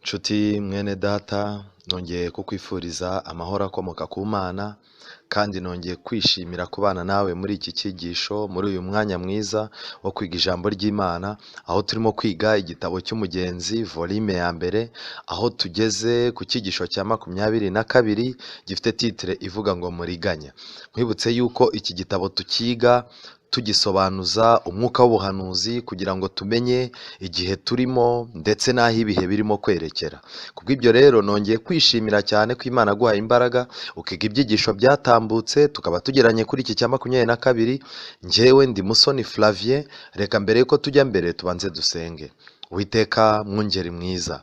Nshuti mwene data, nongeye kukwifuriza amahoro akomoka ku Mana, kandi nongeye kwishimira kubana nawe muri iki cyigisho, muri uyu mwanya mwiza wo kwiga ijambo ry'Imana, aho turimo kwiga igitabo cy'Umugenzi volume ya mbere, aho tugeze ku cyigisho cya 22 gifite titre ivuga ngo muriganya. Nkwibutse yuko iki gitabo tukiga tugisobanuza umwuka w'ubuhanuzi kugira ngo tumenye igihe turimo ndetse n'aho ibihe birimo kwerekera. Kubw'ibyo rero nongeye kwishimira cyane ko Imana yaguhaye imbaraga ukiga ibyigisho byatambutse, tukaba tugeranye kuri iki cya 22. Njyewe ndi Musoni Flavien, reka mbere yuko tujya mbere tubanze dusenge. Uwiteka mwungeri mwiza,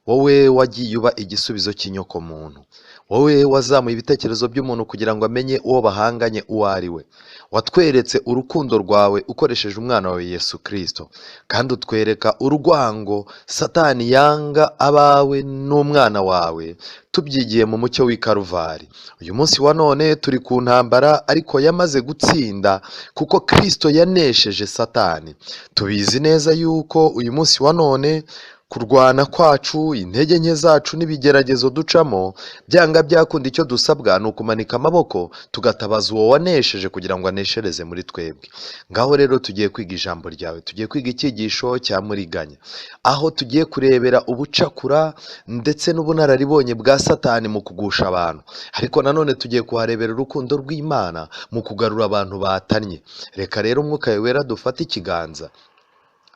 wowe wagiye uba igisubizo cy'inyokomuntu, wowe wazamuye ibitekerezo by'umuntu kugira ngo amenye uwo bahanganye uwo ari we, watweretse urukundo rwawe ukoresheje umwana wawe Yesu Kristo, kandi utwereka urwango Satani yanga abawe n'umwana wawe, tubyigiye mu mucyo w'i Karuvari. Uyu munsi wa none turi ku ntambara ariko yamaze gutsinda kuko Kristo yanesheje Satani. Tubizi neza yuko uyu munsi wa none kurwana kwacu, intege nke zacu n'ibigeragezo ducamo, byanga byakunda icyo dusabwa ni ukumanika amaboko tugatabaza uwo wanesheje kugira ngo aneshereze muri twebwe. Ngaho rero tugiye kwiga ijambo ryawe, tugiye kwiga icyigisho cya muriganya, aho tugiye kurebera ubucakura ndetse n'ubunararibonye bwa Satani mu kugusha abantu, ariko nanone tugiye kuharebera urukundo rw'Imana mu kugarura abantu batannye. Reka rero Umwuka Wera dufate ikiganza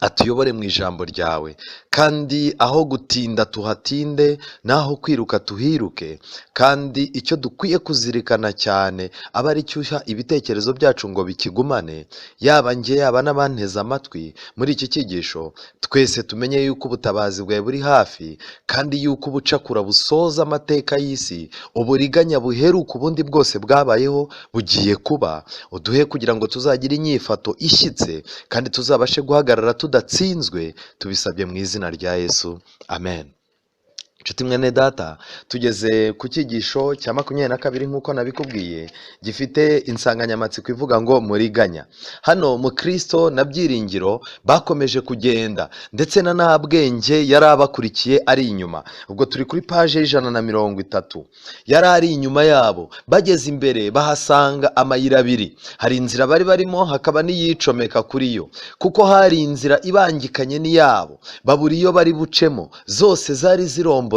atuyobore mu ijambo ryawe, kandi aho gutinda tuhatinde, n'aho kwiruka tuhiruke, kandi icyo dukwiye kuzirikana cyane aba ari cyo uha ibitekerezo byacu ngo bikigumane, yaba njye yaba n'abanteze amatwi muri iki cyigisho, twese tumenye yuko ubutabazi bwawe buri hafi, kandi yuko ubucakura busoza amateka y'isi, uburiganya buheruka ubundi bwose bwabayeho bugiye kuba. Uduhe kugira ngo tuzagire inyifato ishyitse, kandi tuzabashe guhagarara tudatsinzwe, tubisabye mu izina rya Yesu, amen. Nshuti mwene data, tugeze ku cyigisho cya 22 nk'uko nabikubwiye, gifite insanganyamatsiko ivuga ngo muriganya. Hano Mukristo na Byiringiro bakomeje kugenda, ndetse na Ntabwenge yari abakurikiye ari inyuma. Ubwo turi kuri paje 130, yari ari inyuma yabo. Bageze imbere bahasanga amayira abiri, hari inzira bari barimo hakaba n'iyicomeka kuri yo, kuko hari inzira ibangikanye n'iyabo, babura iyo bari bucemo, zose zari ziromboreje.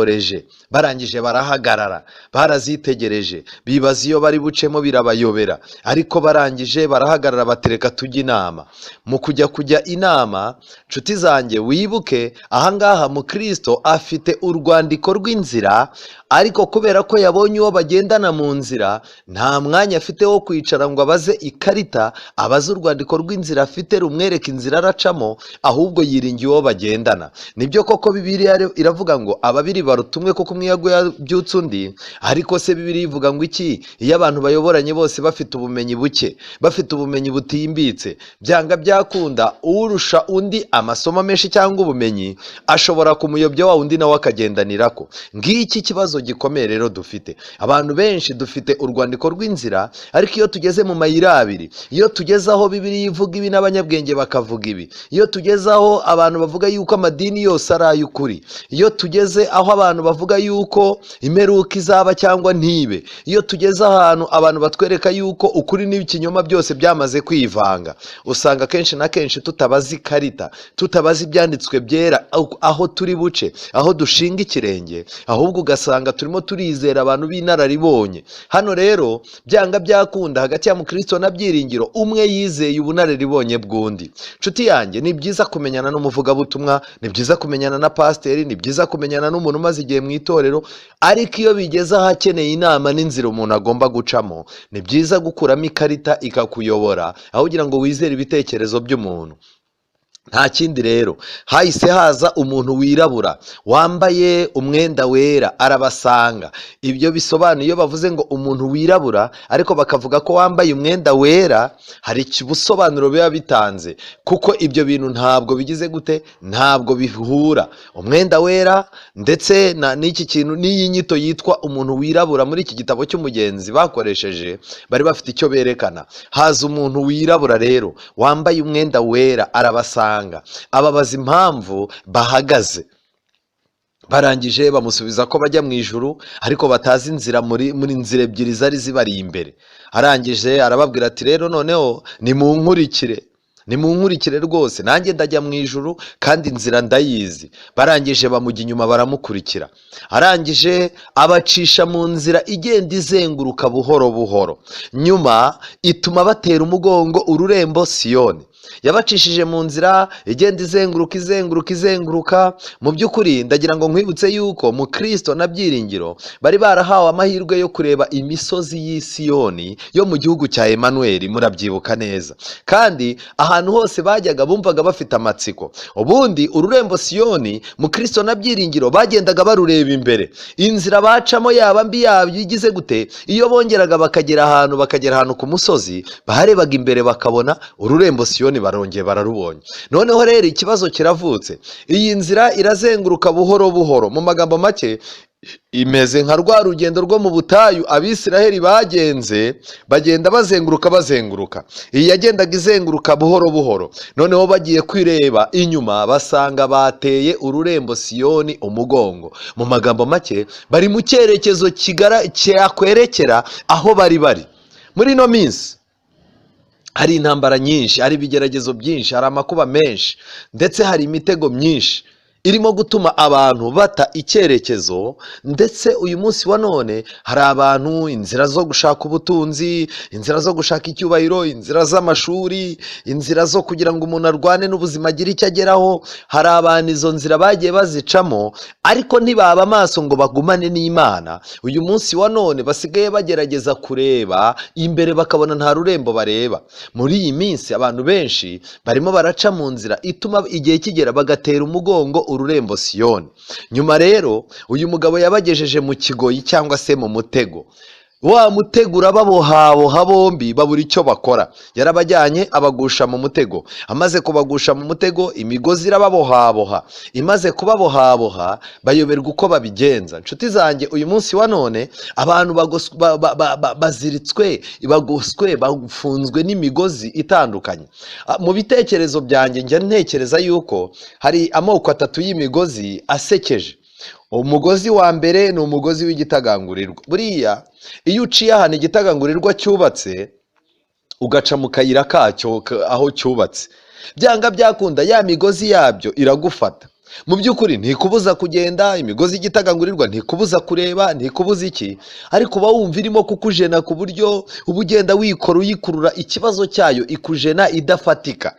Barangije barahagarara, barazitegereje, bibaza iyo bari bucemo birabayobera, ariko barangije barahagarara batereka tujya inama. Mu kujya inama, nshuti zanjye, wibuke ahangaha Mukristo afite urwandiko rw'inzira, ariko kubera ko yabonye uwo bagendana mu nzira, nta mwanya afite wo kwicara ngo abaze ikarita, abaze urwandiko rw'inzira afite rumwereka inzira aracamo, ahubwo yiringiye uwo bagendana. Nibyo koko Bibiliya iravuga ngo ababiri baruta umwe kuko umwe yaguye abyutse undi, ariko se Bibiliya ivuga ngo iki? Iyo abantu bayoboranye bose bafite ubumenyi buke, bafite ubumenyi butimbitse, byanga byakunda urusha undi amasomo menshi cyangwa ubumenyi ashobora kumuyobya wa undi nawe akagendanirako. Ngiki kibazo gikomeye rero dufite. Abantu benshi dufite urwandiko rw'inzira, ariko iyo tugeze mu mayira abiri, iyo tugeze aho Bibiliya ivuga ibi n'abanyabwenge bakavuga ibi, iyo tugeze aho abantu bavuga yuko amadini yose ari ay'ukuri, iyo tugeze aho abantu bavuga yuko imperuka izaba cyangwa ntibe, iyo tugeze ahantu abantu batwereka yuko ukuri n'ikinyoma byose byamaze kwivanga, usanga kenshi na kenshi tutabaza ikarita, tutabaza ibyanditswe byera aho turi buce, aho dushinga ikirenge, ahubwo ugasanga turimo turizera abantu b'inararibonye. Hano rero byanga byakunda hagati ya Mukristo na Byiringiro, umwe yizeye ubunararibonye bw'undi. Nshuti yanjye, ni byiza kumenyana n'umuvugabutumwa, ni byiza kumenyana na pasiteri, ni byiza kumenyana n'umuntu umaze igihe mu itorero, ariko iyo bigeze ahakeneye inama n'inzira umuntu agomba gucamo, ni byiza gukuramo ikarita ikakuyobora, aho kugira ngo wizere ibitekerezo by'umuntu. Nta kindi rero, hahise haza umuntu wirabura wambaye umwenda wera arabasanga. Ibyo bisobanuye iyo bavuze ngo umuntu wirabura ariko bakavuga ko wambaye umwenda wera, hari ubusobanuro biba bitanze, kuko ibyo bintu ntabwo bigize gute, ntabwo bihura. Umwenda wera ndetse n'iki kintu n'iyi nyito yitwa umuntu wirabura muri iki gitabo cy'Umugenzi bakoresheje, bari bafite icyo berekana. Haza umuntu wirabura rero wambaye umwenda wera arabasanga, ababaza impamvu bahagaze. Barangije bamusubiza ko bajya mu ijuru ariko batazi inzira, muri nzira ebyiri zari zibari imbere. Arangije arababwira ati rero noneho nimunkurikire, nimunkurikire rwose, nanjye ndajya mu ijuru kandi inzira ndayizi. Barangije bamujya inyuma baramukurikira. Arangije abacisha mu nzira igenda izenguruka buhoro buhoro, nyuma ituma batera umugongo ururembo Siyoni. Yabacishije mu nzira igenda izenguruka izenguruka izenguruka. Mu by'ukuri ndagira ngo nkwibutse yuko mu Kristo na Byiringiro bari barahawe amahirwe yo kureba imisozi y'i Siyoni yo mu gihugu cya Emmanuel, murabyibuka neza. Kandi ahantu hose bajyaga bumvaga bafite amatsiko. Ubundi ururembo Siyoni mu Kristo na Byiringiro bagendaga barureba imbere, inzira bacamo yaba mbi yaba igize gute, iyo bongeraga bakagera ahantu ku musozi, barebaga imbere bakabona ururembo Siyoni, barongeye bararubonye. Noneho rero ikibazo kiravutse, iyi nzira irazenguruka buhoro buhoro. Mu magambo make imeze nka rwa rugendo rwo mu butayu Abisiraheli bagenze, bagenda bazenguruka bazenguruka. Iyi yagendaga izenguruka buhoro buhoro. Noneho bagiye kwireba inyuma basanga bateye ururembo Siyoni umugongo. Mu magambo make bari mu cyerekezo cyakwerekera aho bari bari. Muri ino minsi hari intambara nyinshi, hari ibigeragezo byinshi, hari amakuba menshi, ndetse hari imitego myinshi irimo gutuma abantu bata icyerekezo. Ndetse uyu munsi wa none hari abantu inzira zo gushaka ubutunzi, inzira zo gushaka icyubahiro, inzira z'amashuri, inzira zo kugira ngo umuntu arwane n'ubuzima agire icyo ageraho. Hari abantu izo nzira bagiye bazicamo ariko ntibaba amaso ngo bagumane n'Imana. Uyu munsi wa none basigaye bagerageza kureba imbere bakabona nta rurembo bareba. Muri iyi minsi abantu benshi barimo baraca mu nzira ituma igihe kigera bagatera umugongo ururembo Siyoni. Nyuma rero uyu mugabo yabagejeje mu kigoyi cyangwa se mu mutego. Wa mutego urababohaboha bombi babura icyo bakora. Yarabajyanye abagusha mu mutego. Amaze kubagusha mu mutego imigozi irababohaboha. Imaze kubabohaboha bayoberwa uko babigenza. Nshuti zanjye, uyu munsi wa none abantu baziritswe, bagoswe, bafunzwe n'imigozi itandukanye. Mu bitekerezo byanjye njya ntekereza yuko hari amoko atatu y'imigozi asekeje. Umugozi wa mbere ni umugozi w'igitagangurirwa. Buriya iyo uciye ahantu igitagangurirwa cyubatse ugaca mu kayira kacyo aho cyubatse, byanga byakunda ya migozi yabyo iragufata. Mu by'ukuri ntikubuza kugenda, imigozi y'igitagangurirwa ntikubuza kureba, ntikubuza iki, ariko uba wumva irimo kukujena ku buryo uba ugenda wikora uyikurura, ikibazo cyayo ikujena idafatika.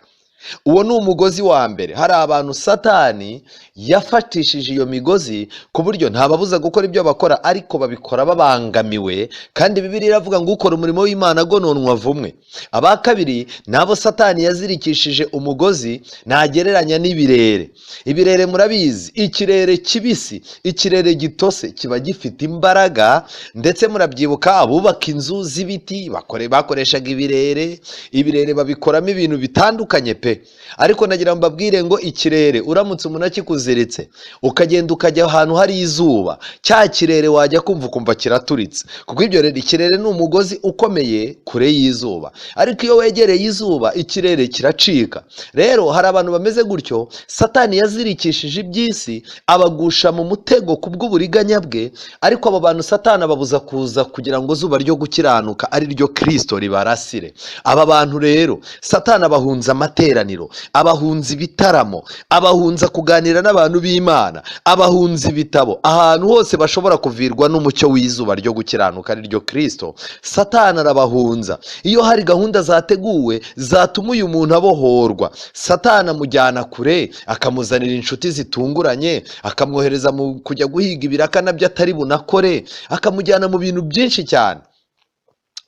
Uwo ni umugozi wa mbere. Hari abantu Satani yafatishije iyo migozi ku buryo ntababuza gukora ibyo bakora, ariko babikora babangamiwe. Kandi Bibiliya iravuga ngo ukora umurimo w'Imana agononwa avumwe. Aba kabiri nabo Satani yazirikishije umugozi ntagereranya n'ibirere. Ibirere murabizi, ikirere kibisi, ikirere gitose kiba gifite imbaraga. Ndetse murabyibuka abubaka inzu z'ibiti bakoreshaga ibirere. Ibirere babikoramo ibintu bitandukanye pe. Ariko nagira ngo mbabwire ngo ikirere uramutse umuntu akikuziritse ukagenda ukajya ahantu hari izuba, cya kirere wajya kumva ukumva kiraturitse. Kuko ibyo rero ikirere ni umugozi ukomeye kure y'izuba, ariko iyo wegereye izuba ikirere kiracika. Rero hari abantu bameze gutyo Satani yazirikishije iby'isi abagusha mu mutego kubw'uburiganya bwe. Ariko abo bantu Satani ababuza kuza kugira ngo izuba ryo gukiranuka ari ryo Kristo ribarasire. Aba bantu rero Satani abahunza amateraniro, abahunza ibitaramo, abahunza kuganira n'abantu b'Imana, abahunza ibitabo, ahantu hose bashobora kuvirwa n'umucyo w'izuba ryo gukiranuka ari ryo Kristo. Satani arabahunza. Iyo hari gahunda zateguwe zatuma uyu muntu abohorwa, Satani amujyana kure, akamuzanira inshuti zitunguranye, akamwohereza mu kujya guhiga ibiraka nabyo atari bunakore, akamujyana mu bintu byinshi cyane.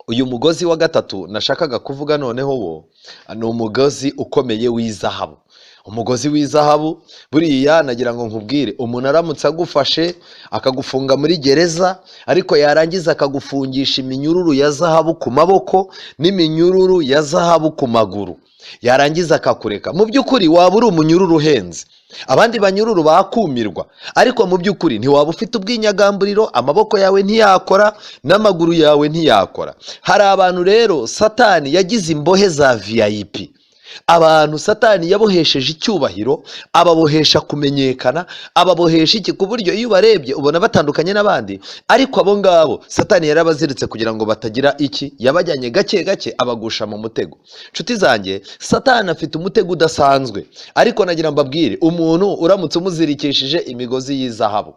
Uyu mugozi wa gatatu nashakaga kuvuga noneho wo ni umugozi ukomeye w'izahabu. Umugozi w'izahabu buriya nagira ngo nkubwire, umuntu aramutse agufashe akagufunga muri gereza, ariko yarangiza akagufungisha iminyururu ya zahabu ku maboko n'iminyururu ya zahabu ku maguru, yarangiza akakureka, mu by'ukuri waba uri umunyururu uhenze. Abandi banyururu bakumirwa, ariko mu by'ukuri ntiwaba ufite ubwinyagamburiro, amaboko yawe ntiyakora n'amaguru yawe ntiyakora. Hari abantu rero Satani yagize imbohe za VIP. Abantu Satani yabohesheje icyubahiro, ababohesha kumenyekana, ababohesha iki, ku buryo iyo ubarebye ubona batandukanye n'abandi, ariko abo ngabo Satani yarabaziritse kugira ngo batagira iki, yabajyanye gake gake abagusha mu mutego. Nshuti zanjye, Satani afite umutego udasanzwe, ariko nagira mbabwire, umuntu uramutse umuzirikishije imigozi y'izahabu,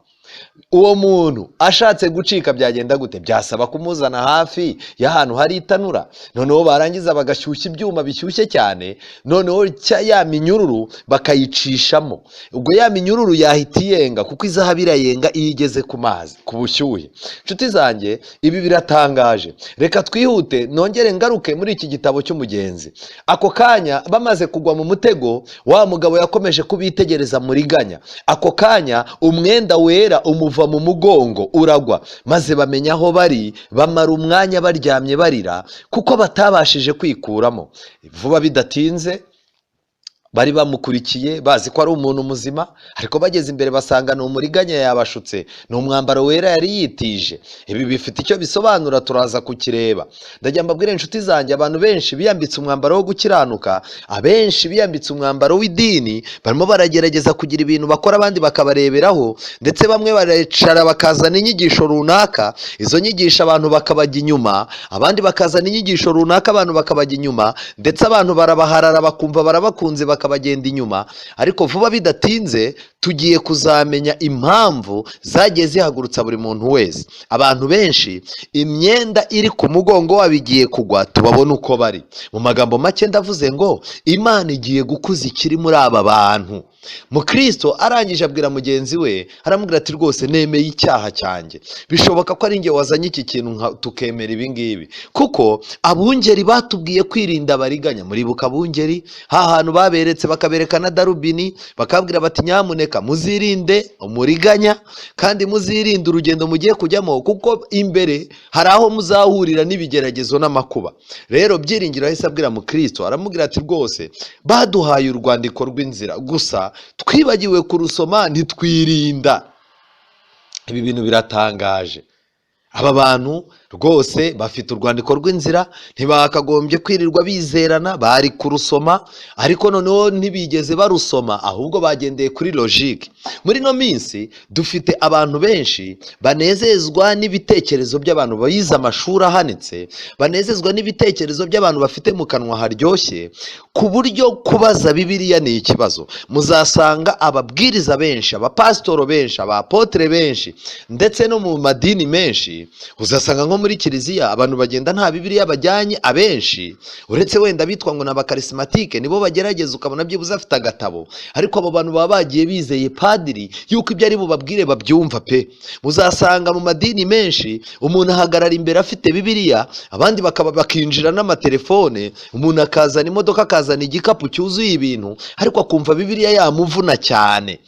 uwo muntu ashatse gucika byagenda gute? Byasaba kumuzana hafi y'ahantu hari itanura, noneho barangiza bagashyushya ibyuma bishyushye cyane, noneho ya minyururu bakayicishamo. Ubwo ya minyururu yahita iyenga, kuko izahabu irayenga iyo igeze ku mazi, ku bushyuhe. Nshuti zanjye, ibi biratangaje. Reka twihute nongere ngaruke muri iki gitabo cy'umugenzi. Ako kanya bamaze kugwa mu mutego, wa mugabo yakomeje kubitegereza muriganya. Ako kanya umwenda wera umuva mu mugongo uragwa, maze bamenya aho bari, bamara umwanya baryamye barira kuko batabashije kwikuramo. Vuba bidatinze bari bamukurikiye bazi ko ari umuntu muzima, ariko bageze imbere basanga ni umuriganya yabashutse, ni umwambaro wera yari yitije. Ibi bifite icyo bisobanura, turaza kukireba. Ndagira mbabwire inshuti zanjye, abantu benshi biyambitse umwambaro wo gukiranuka, abenshi biyambitse umwambaro w'idini, barimo baragerageza kugira ibintu bakora abandi bakabareberaho, ndetse bamwe baricara bakazana inyigisho runaka, izo nyigisho abantu bakabajya inyuma, abandi bakazana inyigisho runaka abantu bakabajya inyuma, ndetse abantu barabaharara bakumva barabakunze bakabagenda inyuma. Ariko vuba bidatinze tugiye kuzamenya impamvu zagiye zihagurutsa buri muntu wese. Abantu benshi imyenda iri ku mugongo wabo igiye kugwa, tubabone uko bari. Mu magambo make ndavuze ngo Imana igiye gukuza ikiri muri aba bantu. Mukristo arangije abwira mugenzi we, aramubwira ati rwose nemeye icyaha cyanjye, bishoboka ko ari njye wazanye iki kintu tukemera ibi ngibi, kuko abungeri batubwiye kwirinda abariganya. Muribuka abungeri ha hantu baberetse bakabereka na darubini, bakabwira bati nyamuneka muzirinde umuriganya, kandi muzirinde urugendo mugiye kujyamo, kuko imbere hari aho muzahurira n'ibigeragezo n'amakuba. Rero Byiringiro yahise abwira Mukristo, aramubwira ati rwose baduhaye urwandiko rw'inzira, gusa twibagiwe kurusoma ntitwirinda. Ibi bintu biratangaje. Aba bantu rwose bafite urwandiko rw'inzira, ntibakagombye kwirirwa bizerana, bari kurusoma, ariko noneho ntibigeze barusoma, ahubwo bagendeye kuri logique. Muri ino minsi dufite abantu benshi banezezwa n'ibitekerezo by'abantu bize amashuri ahanitse, banezezwa n'ibitekerezo by'abantu bafite mu kanwa haryoshye, ku buryo kubaza Bibiliya ni ikibazo. Muzasanga ababwiriza benshi, abapasitoro benshi, abapotere benshi, ndetse no mu madini menshi, uzasanga nko muri kiliziya abantu bagenda nta Bibiliya bajyanye, abenshi uretse wenda bitwa ngo ni abakarismatike nibo bagerageza, ukabona byibuze afite agatabo, ariko abo bantu baba bagiye bizeye padiri yuko ibyo ari bubabwire babyumva pe. Muzasanga mu madini menshi umuntu ahagarara imbere afite Bibiliya, abandi bakaba bakinjira n'amatelefone, umuntu akazana imodoka, akazana igikapu cyuzuye ibintu, ariko akumva Bibiliya yamuvuna cyane.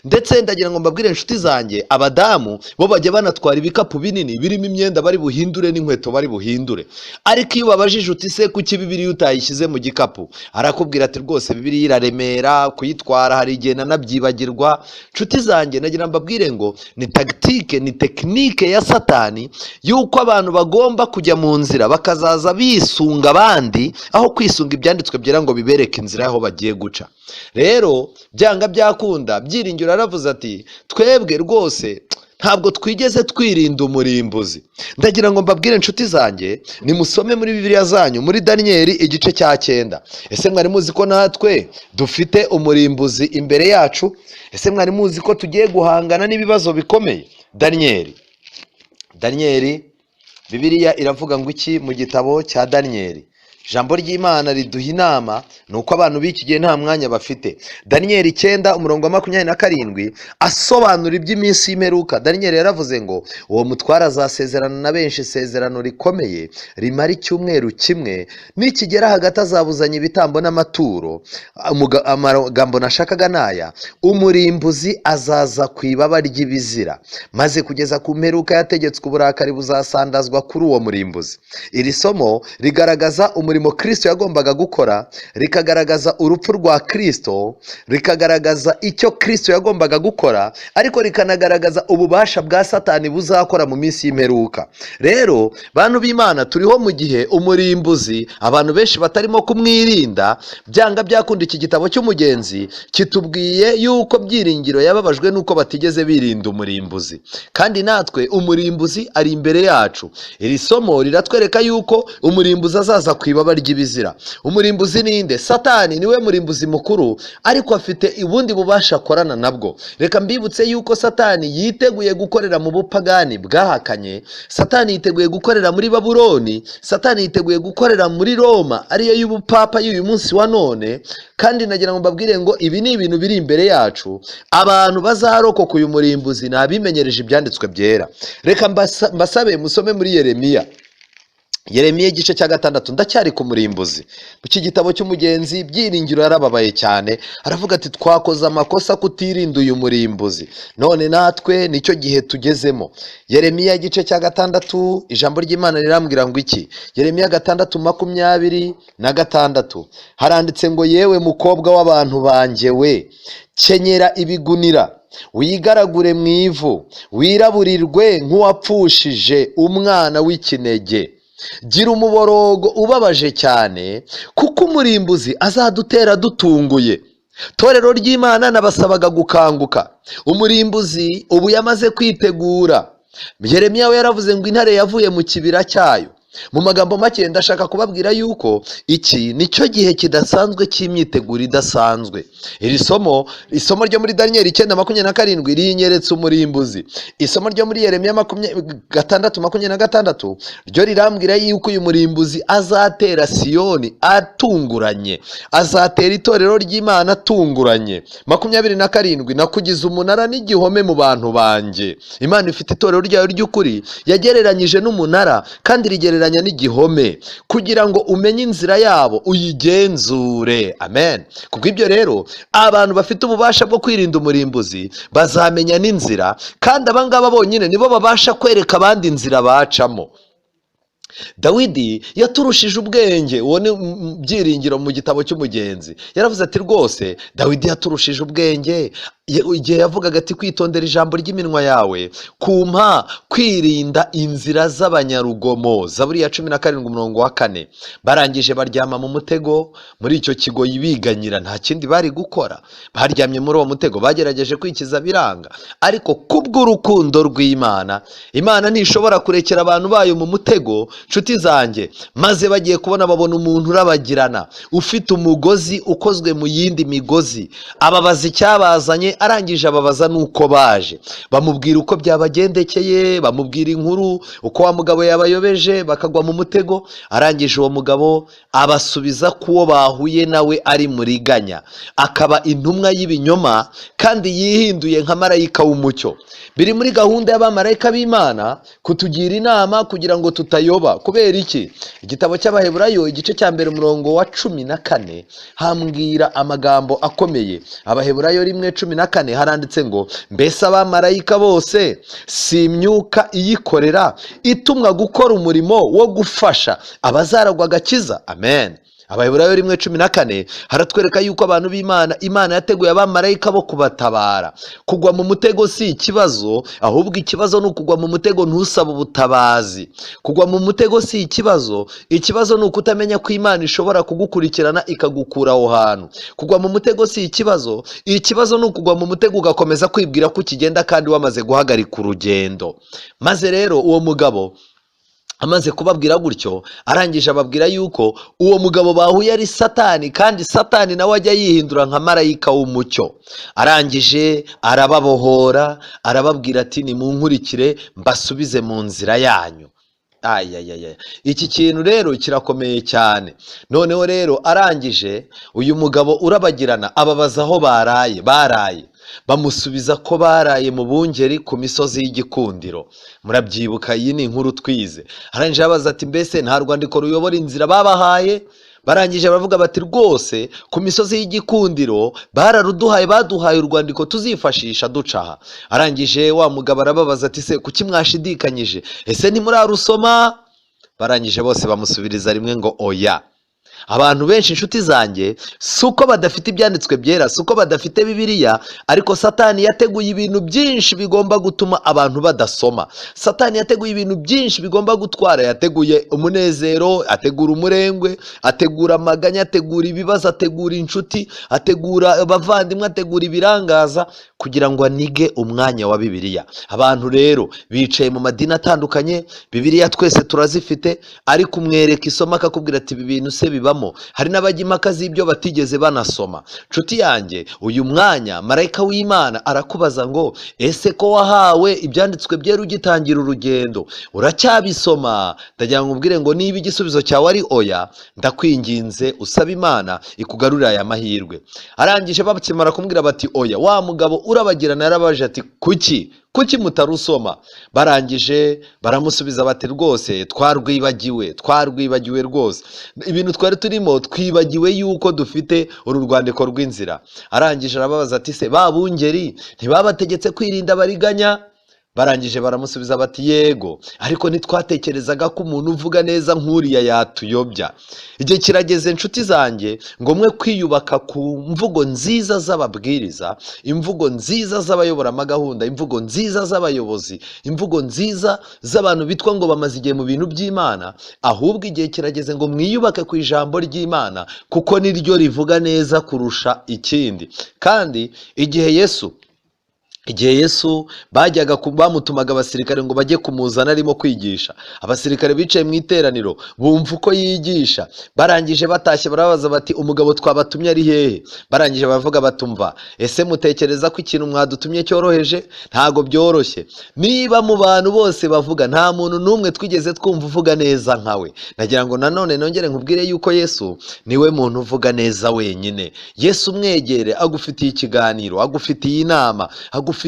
Ndetse ndagira ngo mbabwire inshuti zanjye, abadamu bo bajya banatwara ibikapu binini birimo imyenda bari buhindure n'inkweto bari buhindure, ariko iyo ubabajije uti se kuki Bibiliya utayishyize mu gikapu, arakubwira ati rwose Bibiliya iraremera kuyitwara, hari igihe nanabyibagirwa. Inshuti zanjye, nagira mbabwire ngo ni tactique, ni technique ya Satani yuko abantu bagomba kujya mu nzira bakazaza bisunga abandi, aho kwisunga ibyanditswe byera ngo bibereke inzira y'aho bagiye guca. Rero byanga byakunda, Byiringiro yaravuze ati twebwe rwose ntabwo twigeze twirinda umurimbuzi. Ndagira ngo mbabwire inshuti zanjye, nimusome muri Bibiliya zanyu muri Daniyeli igice cya 9. Ese mwari muzi ko natwe dufite umurimbuzi imbere yacu? Ese mwari muzi ko tugiye guhangana n'ibibazo bikomeye? Daniyeli, Bibiliya iravuga ngo iki mu gitabo cya Daniyeli? Ijambo ry'Imana riduha inama, ni uko abantu b'iki gihe nta mwanya bafite. Daniyeli 9 umurongo wa 27 asobanura iby'iminsi y'imperuka. Daniyeli yaravuze ngo uwo mutware azasezerana na benshi isezerano rikomeye rimara icyumweru kimwe, nikigera hagati azabuzanya ibitambo n'amaturo. Amagambo nashakaga naya: umurimbuzi azaza ku ibaba ry'ibizira, maze kugeza ku mperuka yategetswe uburakari buzasandazwa kuri uwo murimbuzi. Iri somo rigaragaza umurimo umurimo Kristo yagombaga gukora, rikagaragaza urupfu rwa Kristo, rikagaragaza icyo Kristo yagombaga gukora, ariko rikanagaragaza ububasha bwa Satani buzakora mu minsi y'imperuka. Rero bantu b'Imana, turiho mu gihe umurimbuzi abantu benshi batarimo kumwirinda. Byanga byakunda, iki gitabo cy'umugenzi kitubwiye yuko Byiringiro yababajwe n'uko batigeze birinda umurimbuzi, kandi natwe umurimbuzi ari imbere yacu. Iri somo riratwereka yuko umurimbuzi azaza ku ibaba ry'ibizira. Umurimbuzi ninde? Satani niwe murimbuzi mukuru, ariko afite ubundi bubasha akorana nabwo. Reka mbibutse yuko Satani yiteguye gukorera mu bupagani bwahakanye, Satani yiteguye gukorera muri Babuloni, Satani yiteguye gukorera muri Roma ariyo y'ubupapa y'uyu munsi wa none. Kandi nagira ngo mbabwire ngo ibi ni ibintu biri imbere yacu. Abantu bazarokoka uyu murimbuzi ni abimenyereje ibyanditswe byera. Reka mbasabe musome muri Yeremiya, Yeremiya igice cya 6. Ndacyari ku murimbuzi. Mu iki gitabo cy'umugenzi, Byiringiro yarababaye cyane, aravuga ati twakoze amakosa kutirinda uyu murimbuzi, none natwe nicyo gihe tugezemo. Yeremiya igice cya 6, ijambo ry'Imana rirambwira ngo iki? Yeremiya 6:26 haranditse ngo: yewe mukobwa w'abantu banjye we, kenyera ibigunira, wigaragure mu ivu, wiraburirwe nk'uwapfushije umwana w'ikinege, gira umuborogo ubabaje cyane, kuko umurimbuzi azadutera dutunguye. Torero ry'Imana, nabasabaga gukanguka. Umurimbuzi ubu yamaze kwitegura. Yeremiya we yaravuze ngo intare yavuye mu kibira cyayo. Mu magambo make, ndashaka kubabwira yuko iki nicyo gihe kidasanzwe cy'imyiteguro idasanzwe. Iri somo, isomo ryo muri Daniyeli 9:27 rinyeretse umurimbuzi. Isomo ryo muri Yeremiya 6:26 ryo rirambwira yuko uyu murimbuzi azatera Siyoni atunguranye, azatera itorero ry'Imana atunguranye. 27: nakugize umunara n'igihome mu bantu banjye. Imana ifite itorero ryayo ry'ukuri yagereranyije n'umunara, kandi rigereranya n'igihome, kugira ngo umenye inzira yabo uyigenzure. Amen. Kubw'ibyo rero, abantu bafite ububasha bwo kwirinda umurimbuzi bazamenya n'inzira, kandi abangaba bonyine nibo babasha kwereka abandi inzira bacamo. Dawidi yaturushije ubwenge. Uwo ni Byiringiro mu gitabo cy'umugenzi, yaravuze ati rwose Dawidi yaturushije ubwenge igihe yavugaga ati kwitondera ijambo ry'iminwa yawe kumpa kwirinda inzira z'abanyarugomo. Zaburi ya 17 umurongo wa 4. Barangije baryama mu mutego muri icyo kigoyi, biganyira, nta kindi bari gukora. Baryamye muri uwo mutego, bagerageje kwikiza biranga, ariko kubw'urukundo rw'Imana, Imana ntishobora kurekera abantu bayo mu mutego, nshuti zanjye. Maze bagiye kubona babona umuntu urabagirana ufite umugozi ukozwe mu yindi migozi, ababaza icyabazanye. Arangije ababaza n'uko baje, bamubwira uko byabagendekeye, bamubwira inkuru uko wa mugabo yabayobeje bakagwa mu mutego. Arangije uwo mugabo abasubiza ko uwo bahuye nawe ari muriganya, akaba intumwa y'ibinyoma, kandi yihinduye nka marayika w'umucyo. Biri muri gahunda y'abamarayika b'Imana kutugira inama kugira ngo tutayoba. Kubera iki? Igitabo cy'Abaheburayo igice cya 1 umurongo wa 14 hambwira amagambo akomeye. Abaheburayo 1:14 haranditse ngo: mbese abamarayika bose si imyuka iyikorera, itumwa gukora umurimo wo gufasha abazaragwa agakiza? Amen. Abaheburayo 1:14 haratwereka yuko abantu b'Imana, Imana yateguye abamarayika bo kubatabara. Kugwa mu mutego si ikibazo, ahubwo ikibazo ni ukugwa mu mutego ntusabe ubutabazi. Kugwa mu mutego si ikibazo, ikibazo ni ukutamenya ko Imana ishobora kugukurikirana ikagukura aho hantu. Kugwa mu mutego si ikibazo, ikibazo ni ukugwa mu mutego ugakomeza kwibwira ko ukigenda kandi wamaze guhagarika urugendo. Maze rero uwo mugabo amaze kubabwira gutyo, arangije ababwira yuko uwo mugabo bahuye ari Satani, kandi Satani nawe ajya yihindura nka marayika w'umucyo. Arangije arababohora, arababwira ati nimunkurikire mbasubize mu nzira yanyu. Ayayaya, iki kintu rero kirakomeye cyane. Noneho rero arangije uyu mugabo urabagirana ababaza aho baraye. Baraye, bamusubiza ko baraye mu bungeri ku misozi y'igikundiro. Murabyibuka, iyi ni inkuru twize. Arangije abaza ati mbese nta rwandiko ruyobora inzira babahaye? Barangije baravuga bati rwose ku misozi y'igikundiro bararuduhaye, baduhaye urwandiko tuzifashisha ducaha. Arangije wa mugabo arababaza ati se kuki mwashidikanyije? Ese ntimurarusoma? Barangije bose bamusubiriza rimwe ngo oya. Abantu benshi inshuti zanjye si uko badafite ibyanditswe byera, si uko badafite Bibiliya, ariko Satani yateguye ibintu byinshi bigomba gutuma abantu badasoma. Satani yateguye ibintu byinshi bigomba gutwara, yateguye umunezero, ategura umurengwe, ategura amaganya, ategura ibibazo, ategura inshuti, ategura abavandimwe, ategura ibirangaza kugira ngo anige umwanya wa Bibiliya. Abantu rero bicaye mu madini atandukanye, Bibiliya twese turazifite, ariko umwereka isoma akakubwira ati ibi bintu se bibamo. Hari n'abajya impaka z'ibyo batigeze banasoma. Nshuti yanjye, uyu mwanya marayika w'Imana arakubaza ngo ese ko wahawe ibyanditswe byera ugitangira urugendo uracyabisoma? Ndagira ngo ubwire ngo niba igisubizo cyawe ari oya, ndakwinginze usaba Imana ikugarurire aya mahirwe. Arangije bakimara kumubwira bati oya, wa mugabo urabagirana yarabaje ati kuki mutarusoma? Barangije baramusubiza bati rwose twarwibagiwe rwose, ibintu twari turimo twibagiwe yuko dufite uru rwandiko rw'inzira. Arangije arababaza ati se ba bungeri ntibabategetse kwirinda abariganya? Barangije baramusubiza bati yego, ariko ntitwatekerezaga ko umuntu uvuga neza nk'uriya yatuyobya. Igihe kirageze inshuti zanjye ngo mwe kwiyubaka ku mvugo nziza z'ababwiriza, imvugo nziza z'abayobora amagahunda, imvugo nziza z'abayobozi, imvugo nziza z'abantu bitwa ngo bamaze igihe mu bintu by'Imana, ahubwo igihe kirageze ngo mwiyubake ku ijambo ry'Imana, kuko niryo rivuga neza kurusha ikindi. Kandi igihe Yesu bajyaga bamutumaga abasirikare ngo bajye kumuzana arimo kwigisha, abasirikare bicaye mu iteraniro bumva uko yigisha, barangije batashye barabaza bati umugabo twabatumye ari hehe? Barangije baravuga batumva, ese mutekereza ko ikintu mwadutumye cyoroheje? Ntago byoroshye. Niba mu bantu bose bavuga nta muntu n'umwe twigeze twumva uvuga neza nkawe. Nagira ngo nanone nongere nkubwire yuko Yesu niwe muntu uvuga neza wenyine. Yesu umwegere, agufitiye ikiganiro, agufitiye inama, agufitiye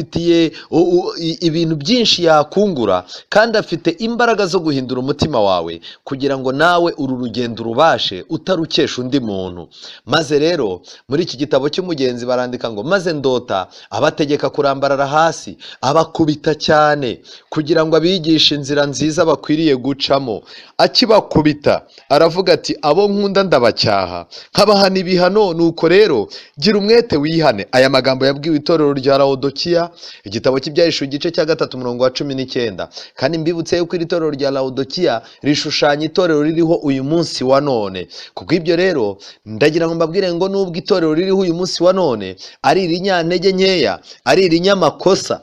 ibintu byinshi yakungura, kandi afite imbaraga zo guhindura umutima wawe kugira ngo nawe uru rugendo urubashe utarukesha undi muntu. Maze rero muri iki gitabo cy'umugenzi barandika ngo maze ndota abategeka kurambarara hasi, abakubita cyane kugira ngo abigishe inzira nziza bakwiriye gucamo. Akibakubita aravuga ati abo nkunda ndabacyaha nkabahana ibihano, nuko rero gira umwete wihane. Aya magambo yabwiwe itorero rya Laodikiya, igitabo cy'Ibyahishuwe igice cya 3 umurongo wa 19. Kandi mbibutse yuko iri torero rya Laodikiya rishushanya itorero ririho uyu munsi wa none. Kubw'ibyo rero ndagira ngo mbabwire ngo nubwo itorero ririho uyu munsi wa none ari irinyantege nkeya, ari irinyamakosa,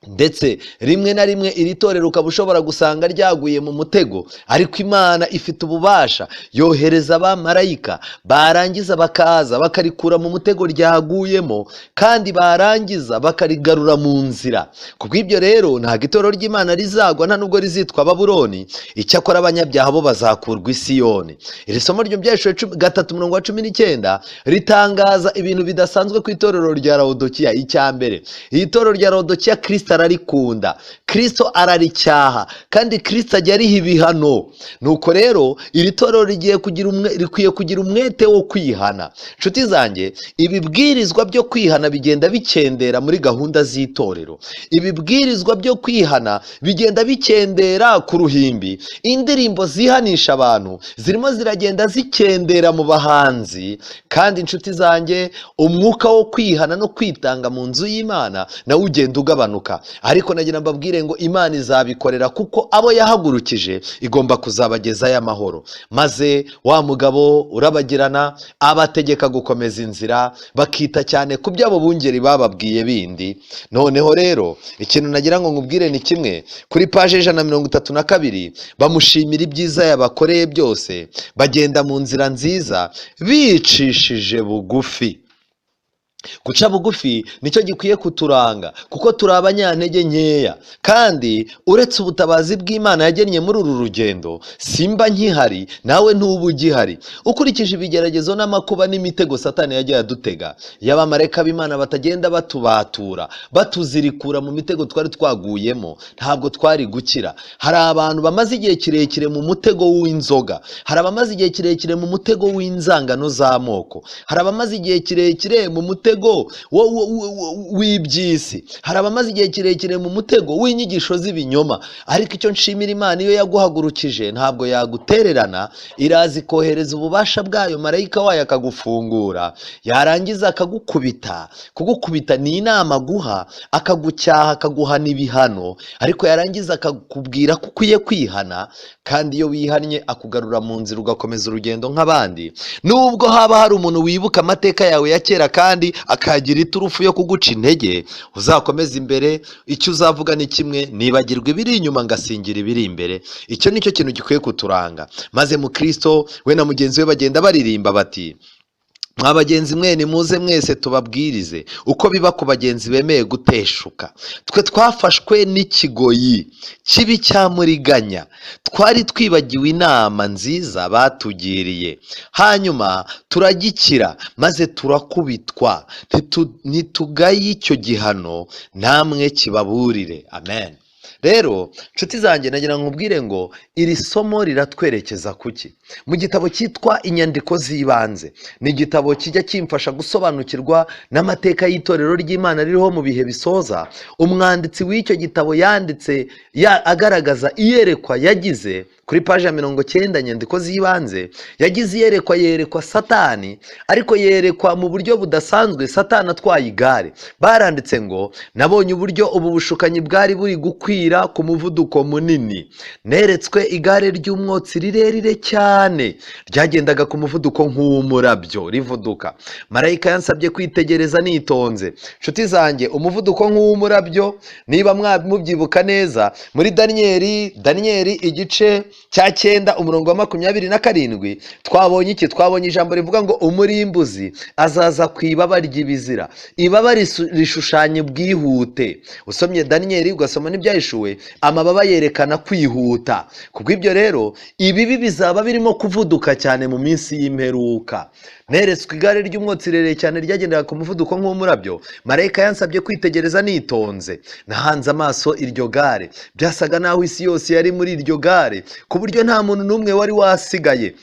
ndetse rimwe na rimwe iri torero ukaba ushobora gusanga ryaguye mu mutego, ariko Imana ifite ububasha, yohereza abamarayika barangiza bakaza bakarikura mu mutego ryaguyemo, kandi barangiza bakarigarura mu nzira. Kubw'ibyo rero ntabwo itorero ry'Imana rizagwa, nta nubwo rizitwa Babuloni, icyakora abanyabyaha bo bazakurwa i Siyoni. Iri somo ryo Byahishuwe 3 umurongo wa 19 ritangaza ibintu bidasanzwe ku itorero rya Laodikiya. Icya mbere, iri torero rya Laodikiya Kristo ararikunda, Kristo araricyaha, kandi Kristo ajya ariha ibihano. Nuko rero iri torero rikwiye kugira umwete wo kwihana. Nshuti zanjye, ibibwirizwa byo kwihana bigenda bikendera muri gahunda z'itorero. Ibibwirizwa byo kwihana bigenda bikendera ku ruhimbi. Indirimbo zihanisha abantu zirimo ziragenda zikendera mu bahanzi. Kandi inshuti zanjye, umwuka wo kwihana no kwitanga mu nzu y'Imana nawe ugenda ugabanuka. Ariko nagira mbabwire ngo Imana izabikorera, kuko abo yahagurukije igomba kuzabagezayo amahoro. Maze wa mugabo urabagirana abategeka gukomeza inzira, bakita cyane ku byabo bungeri bababwiye bindi. Noneho rero ikintu nagira ngo nkubwire ni kimwe, kuri paje 132 bamushimira ibyiza yabakoreye byose, bagenda mu nzira nziza bicishije bugufi. Guca bugufi nicyo gikwiye kuturanga, kuko turi abanyantege nkeya, kandi uretse ubutabazi bw'Imana yagennye muri uru rugendo, simba nkihari nawe ntuba ugihari. Ukurikije ibigeragezo n'amakuba n'imitego Satani yagiye adutega, y'abamarayika b'Imana batagenda batubatura batuzirikura mu mitego twari twaguyemo, ntabwo twari gukira. Hari abantu bamaze igihe kirekire mu mutego w'inzoga, hari abamaze igihe kirekire mu mutego w'inzangano z'amoko, hari abamaze igihe kirekire mu mutego mutego w'iby'isi, hari abamaze igihe kirekire mu mutego w'inyigisho z'ibinyoma. Ariko icyo nshimira Imana, iyo yaguhagurukije ntabwo yagutererana, iraza ikohereza ububasha bwayo, marayika wayo akagufungura, yarangiza akagukubita. Kugukubita ni inama aguha, akagucyaha, akaguhana ibihano, ariko yarangiza akakubwira ko ukwiye kwihana, kandi iyo wihannye akugarura mu nzira ugakomeza urugendo nk'abandi. Nubwo haba hari umuntu wibuka amateka yawe ya kera kandi akagira iturufu yo kuguca intege, uzakomeza imbere. Icyo uzavuga ni kimwe: nibagirwa ibiri inyuma ngasingira ibiri imbere. Icyo ni cyo kintu gikwiye kuturanga. Maze Mukristo we na mugenzi we bagenda baririmba bati: mwa bagenzi mwe, nimuze mwese tubabwirize uko biba ku bagenzi bemeye guteshuka. Twe twafashwe n'ikigoyi kibi cya muriganya, twari twibagiwe inama nziza batugiriye, hanyuma turagikira maze turakubitwa. Ntitugaye icyo gihano, namwe kibaburire. Amen. Rero nshuti zanjye, nagira ngo nkubwire ngo iri somo riratwerekeza kuki? Mu gitabo cyitwa Inyandiko z'Ibanze, ni igitabo kijya kimfasha gusobanukirwa n'amateka y'itorero ry'Imana ririho mu bihe bisoza. Umwanditsi w'icyo gitabo yanditse agaragaza iyerekwa yagize kuri paji ya 90. Inyandiko z'Ibanze, yagize iyerekwa, yerekwa Satani, ariko yerekwa mu buryo budasanzwe, Satani atwaye igare. Baranditse ngo: nabonye uburyo ubu bushukanyi bwari buri gukwira ku muvuduko munini. Neretswe igare ry'umwotsi rirerire cyane ryagendaga ku muvuduko nk'uw'umurabyo rivuduka. Marayika yansabye kwitegereza nitonze. Nshuti zanjye, umuvuduko nk'uw'umurabyo, niba mubyibuka neza, muri Daniyeli igice cya 9 umurongo wa 27, twabonye iki? Twabonye ijambo rivuga ngo umurimbuzi azaza ku ibaba ry'ibizira. Ibaba rishushanya ubwihute. Usomye Daniyeli ugasoma n'Ibyahishuwe, amababa yerekana kwihuta. Kubw'ibyo rero, ibibi bizaba birimo kuvuduka cyane mu minsi y'imperuka. Neretswe igare ry'umwotsi rirerire cyane ryagendaga ku muvuduko nk'umurabyo. Marayika yansabye kwitegereza nitonze. Nahanze amaso iryo gare. Byasaga n'aho isi yose yari muri iryo gare, ku buryo nta muntu n'umwe wari wasigaye.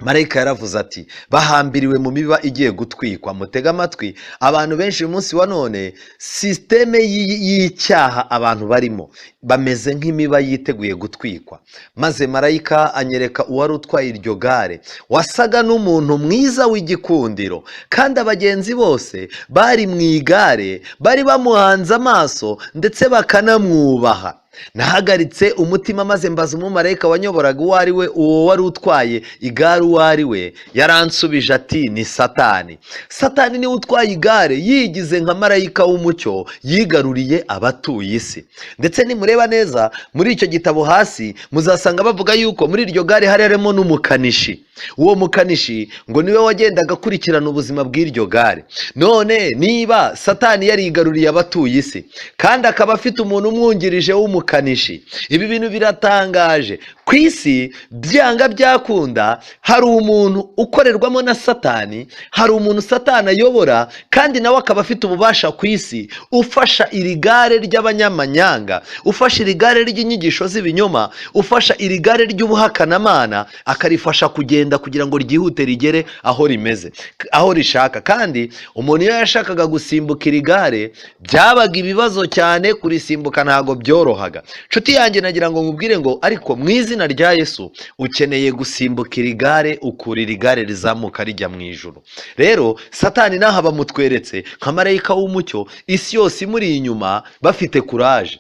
Marayika yaravuze ati: bahambiriwe mu miba igiye gutwikwa. Mutege amatwi, abantu benshi uyu munsi wa none, sisiteme y'icyaha abantu barimo bameze nk'imiba yiteguye gutwikwa. Maze marayika anyereka uwari utwaye iryo gare, wasaga n'umuntu mwiza w'igikundiro, kandi abagenzi bose bari mu igare bari bamuhanze amaso ndetse bakanamwubaha. Nahagaritse umutima maze mbaza umumarayika wanyoboraga uwo ari we, uwo wari utwaye igare uwo ari we. Yaransubije ati: ni Satani. Satani niwe utwaye igare, yigize nka marayika w'umucyo, yigaruriye abatuye isi. Ndetse nimureba neza muri icyo gitabo hasi, muzasanga bavuga yuko muri iryo gare hari harimo n'umukanishi. Uwo mukanishi ngo niwe wagendaga akurikirana ubuzima bw'iryo gare. None niba Satani yarigaruriye abatuye isi kandi akaba afite umuntu umwungirije w'umukanishi, ibi bintu biratangaje. Ku isi byanga byakunda hari umuntu ukorerwamo na Satani, hari umuntu Satani ayobora, kandi nawe akaba afite ububasha ku isi, ufasha iri gare ry'abanyamanyanga, ufasha iri gare ry'inyigisho z'ibinyoma, ufasha iri gare ry'ubuhakanamana, akarifasha kugenda kugira ngo ryihute rigere aho rimeze, aho rishaka. Kandi umuntu iyo yashakaga gusimbuka iri gare byabaga ibibazo cyane, kurisimbuka ntabwo byorohaga. Nshuti yanjye, nagira ngo nkubwire ngo ariko mu izina rya Yesu ukeneye gusimbuka iri gare, ukurira igare rizamuka rijya mu ijuru. Rero Satani n'aha bamutweretse nka marayika w'umucyo, isi yose imuri inyuma, bafite kuraje.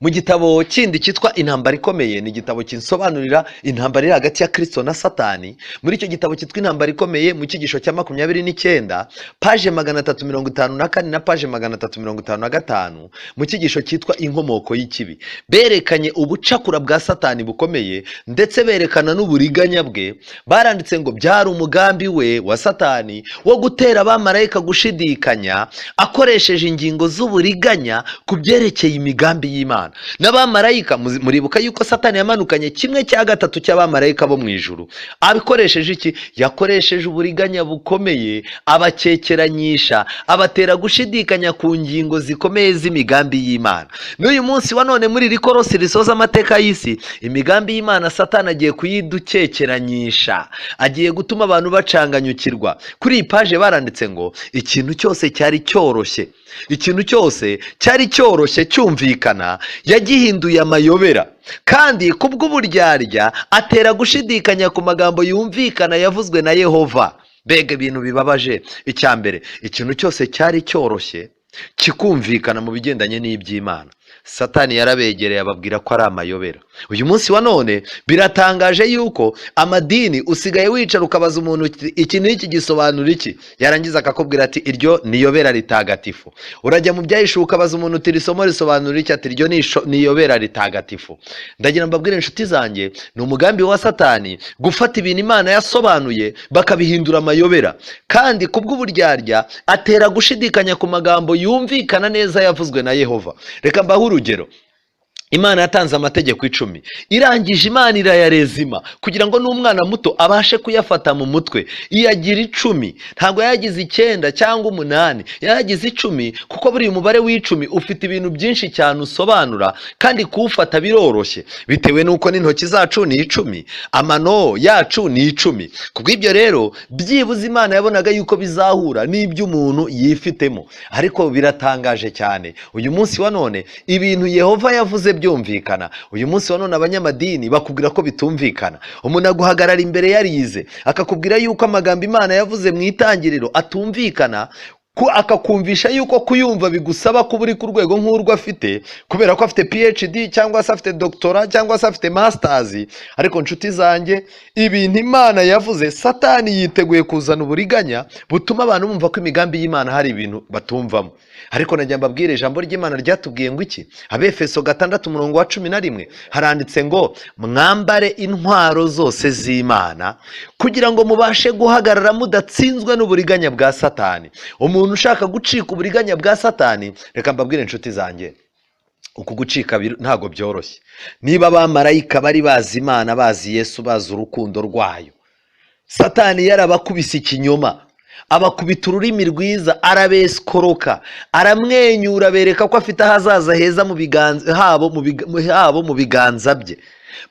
Mu gitabo kindi cyitwa Intambara Ikomeye, ni igitabo kinsobanurira intambara iri hagati ya Kirisito na Satani. Muri icyo gitabo cyitwa Intambara Ikomeye, mu cyigisho cya 29, paje 354 na paje 355, mu cyigisho cyitwa Inkomoko y'Ikibi, berekanye ubucakura bwa Satani bukomeye, ndetse berekana n'uburiganya bwe. Baranditse ngo byari umugambi we wa Satani wo gutera abamarayika gushidikanya akoresheje ingingo z'uburiganya ku byerekeye imigambi y'Imana. Imana. N'abamarayika, muribuka yuko Satani yamanukanye 1/3 cy'abamarayika bo mu ijuru. Abikoresheje iki? Yakoresheje uburiganya bukomeye, abakekeranyisha, abatera gushidikanya ku ngingo zikomeye z'imigambi y'Imana. N'uyu munsi wa none muri iri korosi risoza amateka y'isi, imigambi y'Imana Satani agiye kuyidukekeranyisha, agiye gutuma abantu bacanganyukirwa. Kuri iyi paje baranditse ngo ikintu cyose cyari cyoroshye, ikintu cyose cyari cyoroshye cyumvikana, yagihinduye amayobera, kandi kubw'uburyarya atera gushidikanya ku magambo yumvikana yavuzwe na Yehova. Mbega ibintu bibabaje! Icya mbere, ikintu cyose cyari cyoroshye kikumvikana mu bigendanye n'iby'Imana, Satani yarabegereye ababwira ko ari amayobera. Uyu munsi wa none biratangaje yuko amadini usigaye wicara ukabaza umuntu iki n'iki gisobanura iki, yarangiza akakubwira ati iryo ni iyobera ritagatifu. Urajya mu byahishuwe ukabaza umuntu uti iri somo risobanura iki, ati iryo ni iyobera ritagatifu. Ndagira mbabwire inshuti zanjye, ni umugambi wa Satani gufata ibintu Imana yasobanuye bakabihindura amayobera, kandi kubw'uburyarya atera gushidikanya ku magambo yumvikana neza yavuzwe na Yehova. Reka mbahe urugero. Imana yatanze amategeko 10, irangije Imana irayarezima kugira ngo n'umwana muto abashe kuyafata mu mutwe. Iyagira 10, ntabwo yagize 9 cyangwa 8, yagize 10, kuko buriya umubare w'10 ufite ibintu byinshi cyane usobanura, kandi kuwufata biroroshye bitewe n'uko n'intoki zacu ni 10, amano yacu ni 10. Kubw'ibyo rero byibuze Imana yabonaga yuko bizahura n'ibyo umuntu yifitemo. Ariko biratangaje cyane, uyu munsi wa none ibintu Yehova yavuze byumvikana, uyu munsi wa none abanyamadini bakubwira ko bitumvikana. Umuntu aguhagarara imbere yarize akakubwira yuko amagambo Imana yavuze mu itangiriro atumvikana, akakumvisha yuko kuyumva bigusaba kuba uri ku rwego nk'urwo afite, kubera ko afite PhD cyangwa se afite doctora cyangwa se afite masters. Ariko nshuti zanjye, ibintu Imana yavuze, Satani yiteguye kuzana uburiganya butuma abantu bumva ko imigambi y'Imana hari ibintu batumvamo. Ariko najya mbabwire, ijambo ry'Imana ryatubwiye ngo iki? Abefeso 6 umurongo wa 11 haranditse ngo mwambare intwaro zose z'Imana kugira ngo mubashe guhagarara mudatsinzwe n'uburiganya bwa Satani. Umuntu ushaka gucika uburiganya bwa Satani, reka mbabwire inshuti zanjye, uku gucika ntabwo byoroshye. Niba abamarayika bari bazi Imana, bazi Yesu, bazi urukundo rwayo, Satani yarabakubise ikinyoma, abakubita ururimi rwiza, arabesikoroka, aramwenyura, abereka ko afite ahazaza heza mu biganza habo, habo mu biganza bye.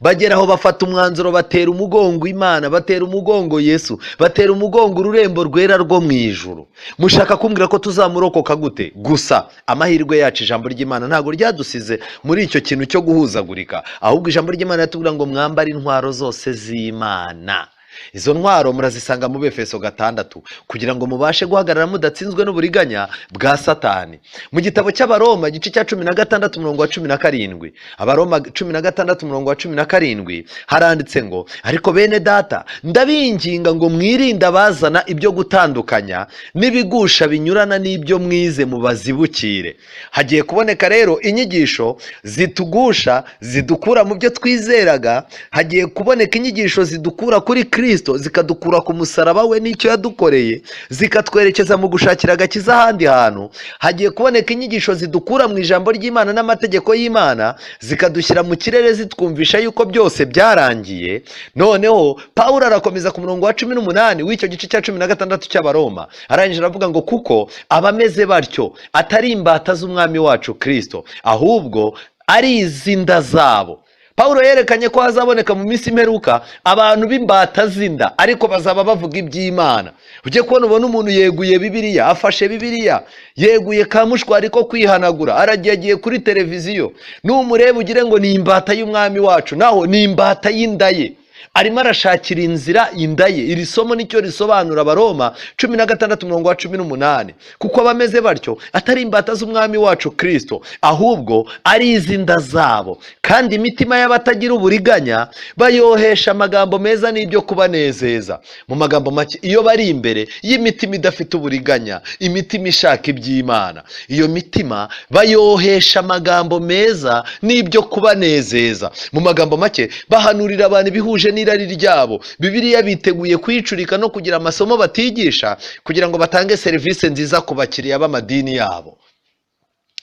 Bagera aho bafata umwanzuro, batera umugongo Imana, batera umugongo Yesu, batera umugongo ururembo rwera rwo mu ijuru. Mushaka kumbwira ko tuzamurokoka gute? Gusa amahirwe yacu, ijambo ry'Imana ntabwo ryadusize muri icyo kintu cyo guhuzagurika, ahubwo ijambo ry'Imana riratubwira ngo mwambare intwaro zose z'Imana. Izo ntwaro murazisanga mu Befeso 6, kugira ngo mubashe guhagarara mudatsinzwe n'uburiganya bwa Satani. Mu gitabo cy'Abaroma igice cya 16 umurongo wa 17, Abaroma 16 umurongo wa 17 haranditse ngo ariko bene data ndabinginga ngo mwirinde abazana ibyo gutandukanya n'ibigusha binyurana n'ibyo mwize, mubazibukire. Hagiye kuboneka rero inyigisho zitugusha, zidukura mu byo twizeraga. Hagiye kuboneka inyigisho zidukura kuri Kristo, zikadukura ku musaraba we n'icyo yadukoreye, zikatwerekeza mu gushakira agakiza ahandi hantu. Hagiye kuboneka inyigisho zidukura mu ijambo ry'Imana n'amategeko y'Imana, zikadushyira mu kirere, zitwumvisha yuko byose byarangiye. Noneho Pawulo arakomeza ku murongo wa 18 w'icyo gice cya 16 cy'Abaroma, arangije aravuga ngo kuko abameze batyo atari imbata z'umwami wacu Kristo, ahubwo ari iz'inda zabo. Pawulo yerekanye ko hazaboneka mu minsi imperuka abantu b'imbata z'inda, ariko bazaba bavuga iby'Imana. Ujye kubona ubona umuntu yeguye Bibiliya, afashe Bibiliya, yeguye ka mushwari ko kwihanagura, aragiye agiye kuri televiziyo, numureba ugire ngo ni imbata y'umwami wacu, naho ni imbata y'inda ye. Arimo arashakira inzira inda ye. Iri somo nicyo risobanura, Abaroma 16 umurongo wa 18, kuko abameze batyo atari imbata z'umwami wacu Kristo, ahubwo ari iz'inda zabo, kandi imitima y'abatagira uburiganya bayohesha amagambo meza n'ibyo kubanezeza. Mu magambo make, iyo bari imbere y'imitima idafite uburiganya, imitima ishaka iby'Imana, iyo mitima bayohesha amagambo meza n'ibyo kubanezeza. Mu magambo make, bahanurira abantu ibihuje n'irari ryabo. Bibiliya biteguye kuyicurika no kugira amasomo batigisha kugira ngo batange serivisi nziza ku bakiriya b'amadini yabo.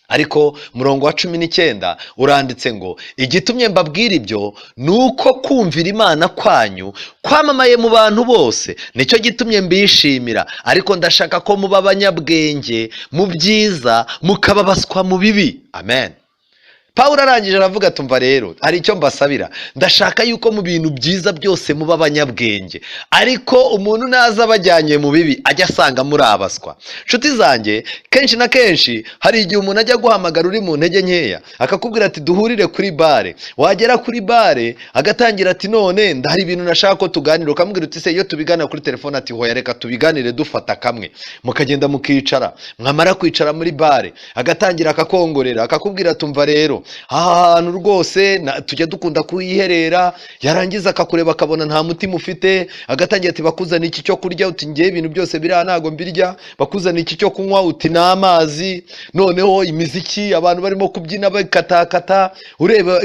Ariko umurongo wa 19 uranditse ngo igitumye mbabwira ibyo ni uko kumvira Imana kwanyu kwamamaye mu bantu bose, nicyo gitumye mbishimira. Ariko ndashaka ko muba abanyabwenge mu byiza, mukababaswa mu bibi. Amen. Pawulo arangije aravuga tumva rero hari icyo mbasabira, ndashaka yuko mu bintu byiza byose muba abanyabwenge, ariko umuntu naza abajyanye mu bibi ajya asanga muri abaswa. Nshuti zanjye, kenshi na kenshi hari igihe umuntu ajya guhamagara uri mu ntege nkeya akakubwira ati duhurire kuri bare, wagera kuri bare agatangira ati none ndahari ibintu nashaka ko tuganira, ukamubwira uti se iyo tubiganira kuri telefone, ati hoya reka tubiganire dufata kamwe, mukagenda mukicara, mwamara kwicara muri bare agatangira akakongorera akakubwira tumva rero aha hantu rwose tujya dukunda kuhiherera, yarangiza akakureba akabona nta mutima ufite, agatangira ati bakuzana iki cyo kurya, uti ngewe ibintu byose biri aha ntago mbirya, bakuzana iki cyo kunywa, uti ni amazi, noneho imiziki abantu barimo kubyina bakatakata, ureba